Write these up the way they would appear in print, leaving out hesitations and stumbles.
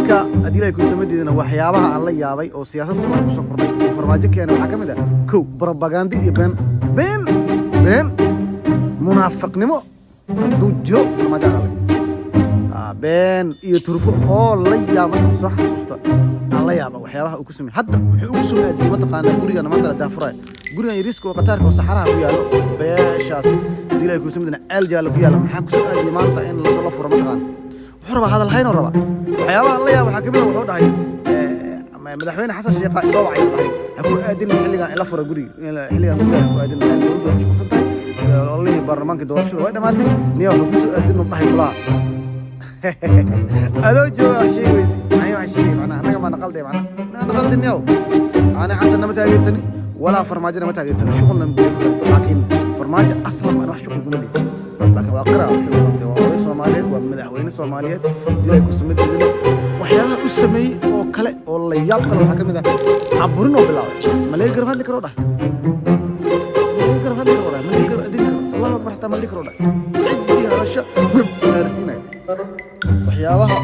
Marka haddii Ilahay kuusama diidana, waxyaabaha aan la yaabay oo siyaasadda Soomaaliya kusoo kordhay oo Farmaajo keenay waxaa ka mid ah: kow, propaganda iyo been, been, been, munaafiqnimo. Hadduu jiro Farmaajo dhalay been iyo turfo oo la yaaba, markaan soo xasuusta aan la yaaba waxyaabaha uu ku sameeyey. Hadda muxuu ugu soo aadiyey mataqaanaa gurigan maanta la daafuraya, gurigan yariiska oo Qataarka oo saxaraha ku yaallo oo beeshaas, haddii Ilahay kuusama diidana, Ceel Jaallo ku yaalla, maxaa kusoo aadiyey maanta in la furo mataqaana? Wuxuu rabaa hadal haynoo rabaa. Waxyaabaha la yaaba waxaa kamid ah, wuxuu dhahay madaxweyne Xasan Sheekh soo wacay, dhahay ha ku aadin xilligan in la furo guriga, xilligan guriga ha ku aadin, dowladdu waa mashquulsan tahay, ololihii baarlamaanka doorashada way dhamaatay, niya ha ku soo aadin uu dhahay kulaha. Adoo jooga wax sheegi weyse, maxay wax sheegay? Macnaha annaga maa naqalday, macnaha naa naqaldi niyow. Ani Xasan nama taageersani walaa Farmaajona ma taageersani, shuqulna ma laakiin Farmaajo aslan baan wax shuqul kuma lihi, laakiin waa qira wixii uu qabtay. Waa oday Soomaaliyeed, waa madaxweyne Soomaaliyeed, Ilaahay ku samadeedina. Waxyaabaha u sameeyey oo kale oo la yaab kale waxaa ka mid ah caburin oo bilaabay. Ma laga garab hadli karo dhah, ma laga garab hadli karo dhah, ma laga garab adin karo, Allahu akbar xataa ma la dhihi karo dhah. Ciddii hadasho web gaarsiinaya. Waxyaabaha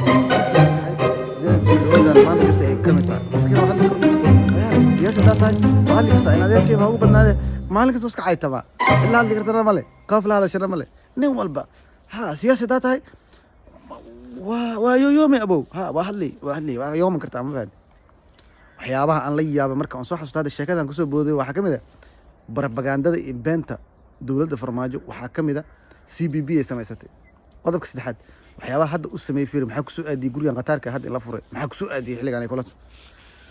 dowladdan maanta jirta ay ka mid tahay qofkii waa hadli karo. Siyaasi haddaa tahay waa hadli kartaa. In adeerkay baa ugu badnaadee maalin kasta iska caytamaa, cid la hadli kartana male, qof la hadashana male, nin walba ha. Siyaasi haddaa tahay waa yooyoome abow, ha, waa hadli, waa hadli, waa yooman kartaa, ma fahanti? Waxyaabaha aan la yaabay marka aan soo xasuusto hadda sheekadan kusoo booday waxaa ka mid ah barabagandada iyo beenta dowladda Farmaajo. Waxaa ka mid a CBB ay samaysatay. Qodobka saddexaad, waxyaabaha hadda u sameeyey, fiir, maxaa kusoo aadiyey gurigan Qataarka hadda in la furay? Maxaa kusoo aadiyey xilligan ay kulanta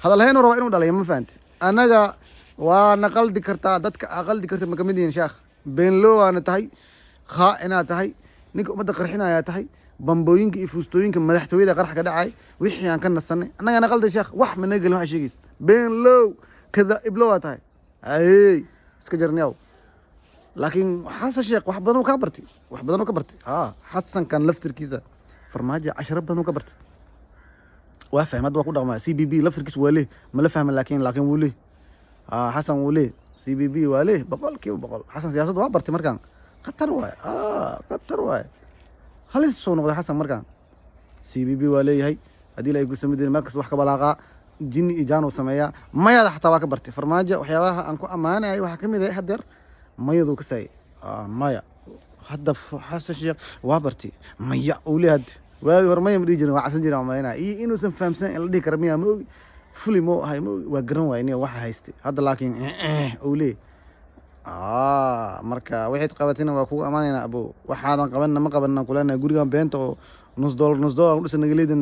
hadal hayn rabaa inuu dhalayo, ma fahanti? Annaga waa na qaldi kartaa, dadka aa qaldi karta ma kamid yihiin. Sheekh beenloo waana tahay, khaa-inaad tahay, ninka ummadda qarxinayaa tahay, bambooyinka iyo fuustooyinka madaxtooyada qarax ka dhacay wixii aan ka nasanay annagana qalday. Sheekh, wax ma naga gelin waxaa sheegaysa. Beenlow kada iblo waa tahay, ayey iska jarniyaw. Laakiin Xasan Sheekh wax badan uu kaa bartay, wax badan uu ka bartay. Ha, Xasankan laftirkiisa Farmaajo casharo badan uu ka bartay, waa fahmay, hadda waa ku dhaqmaa. CBB laftirkiisa waa leh, ma la fahmin, laakiin wuu leh. Ha, Xasan wuu leh, CBB waa leh 100%. Xasan siyaasadda waa bartay markaan, khatar waaye, khatar waaye, halis soo noqday Xasan markaan. CBB waa leeyahay, haddii la ay ku samideen meel kasta wax ka balaaqaa, jinni iyo jaan uu sameeyaa. Mayada xataa waa ka bartay Farmaajo. Waxyaabaha aan ku ammaanayay waxaa kamid ah hadeer mayaduu ka saayay. Maya hadda Xasan Sheekh waa bartay maya uu leeyahay. Hadda waagi hore maya ma dhihi jirin, waa cabsan jirin maynaa iyo inuusan fahamsan in la dhihi kara miya, ma ogi, fuli mo ahay, ma ogi, waa garan waay niyo waxa haystay. Hadda laakiin uu leeyahay. Marka waxayd qabatina waa kugu ammaanaynaa abo, waxaadan qabanna ma qabanna kuleenahay. Gurigan beenta oo nus dollar, nus dollar udhisan naga leedin.